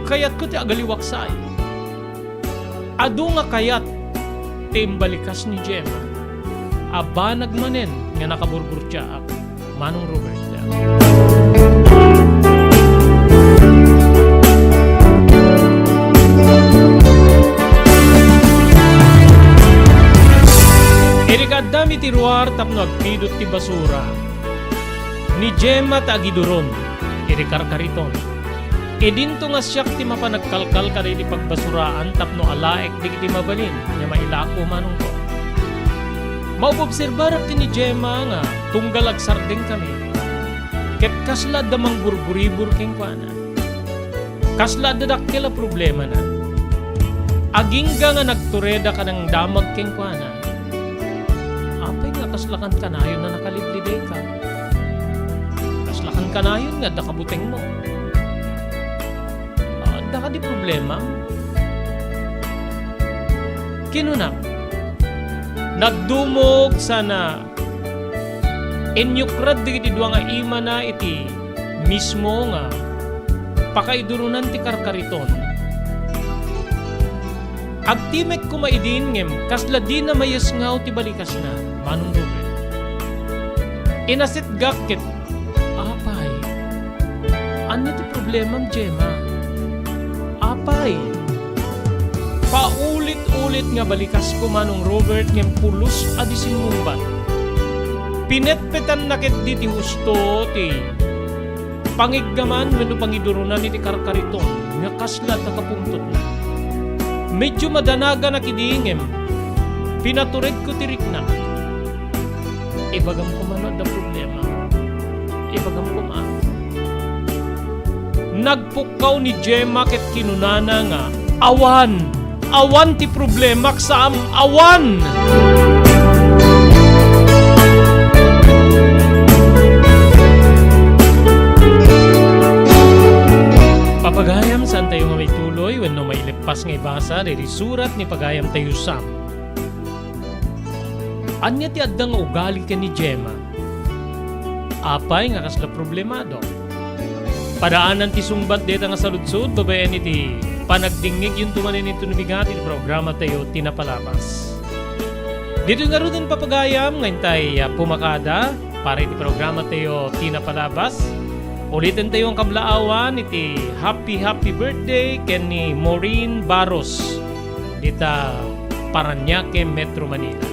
Kayatko ti agaliwaksay. Adu nga kayat ti imbalikas ni Gemma a banag manen nga nakaburburtiaak. Manong Robert. Idi kaaddami ti ruar tapno agpidot ti basura, Ni Gemma ti agiduron iti karkariton. Idinto nga siak ti mapan agkalkal kadagiti pagbasuraan tapno alaek dagiti mabalin nga mailako manongko. Maubobserbarak ken ni Gemma nga tunggal agsardengkami, ket kasla adda mangburburibur kenkuana. Kasla adda dakkel a problemana. Agingga nga nagtureda kadagiti damag kenkuana. Apay nga kasla kankanayon a nakalidlideka? Kasla kankanayon nga adda kabutengmo? Adda kadi problemam? Kinuna, nagdumog sana inyukrad dagiti dua nga imana iti mismo nga pakaiduronan ti karkariton. Agtimek koma idin ngem kasla dina mayesngaw ti balikasna, Manong Robert. Inasitgak ket, apay, ania ti problemam, Gemma? Apay, paulit-ulit nga balikasko, Manong Robert, ngem pulos a di simmungbat. Pinetpetanna ketdi ti husto ti pangiggaman wenno pangiduronan iti karkariton nga kasla adda kapungtotna. Medyo madanaganak idi ngem pinaturedko ti riknak. Ibagam koma no adda problema. Ibagam koma. Nagpukkaw ni Gemma ket kinunana nga, awan! Awan ti problemak, Sam! Awan! Papagayam, saantayo nga maituloy wenno maileppas nga ibasa daydi surat ni pagayamtayo Sam. Ania ti adda nga ugali ken ni Gemma? Apay nga kasla problemado? Padaanan ti sungbat dayta nga saludsod babaen iti panagdinngegyonto manen inton bigat iti programatayo ti napalabas. Ditoy ngaruden, papagayam, nga intay, ah, pumakada para iti programatayo ti napalabas. Ulitentayo a kablaawan iti happy, happy birthday ken ni Maureen Barros dita Parañaque, Metro Manila.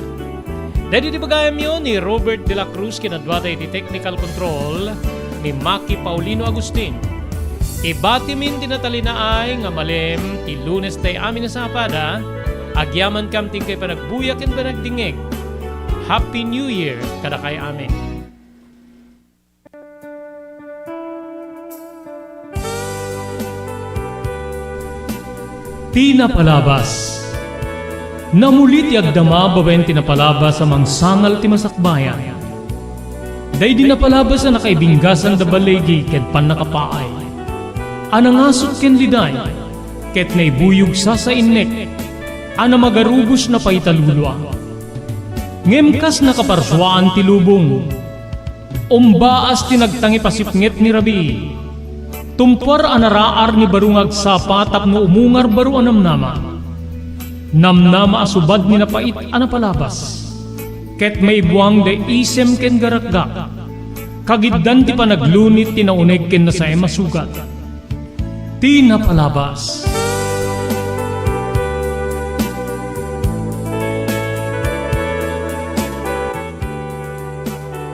Daydi ti bagayamyo ni Robert de la Cruz ken naduada iti technical control ni Maki Paulino Agustin. Ibatimin ti natalinaay nga malem ti Lunes tay amin a sapada, agyamankam ti inkay panagbuya ken panagdingngeg. Happy New Year kadakay amin. Ti napalabas. Namuli ti agdama babaen ti napalabas a mangsangal ti masakbayan. Daydi napalabas a nakaibinggasan da baligi ken pannakapaay, a nangasut ken liday, ket naibuyog sasa innek, a namagarubos na pay ta lulua. Ngem kas nakaparsuaan ti lubong, umbaas ti nagtangipasipnget ni rabii. Tumpuar a naraar ni baro nga agsapa tapno umungar baro a namnama. Namnama a subad ni napait a napalabas. Ket maibuang da isem ken garakgak. Kagiddan ti panaglunit ti nauneg ken nasaem a sugat. Ti napalabas.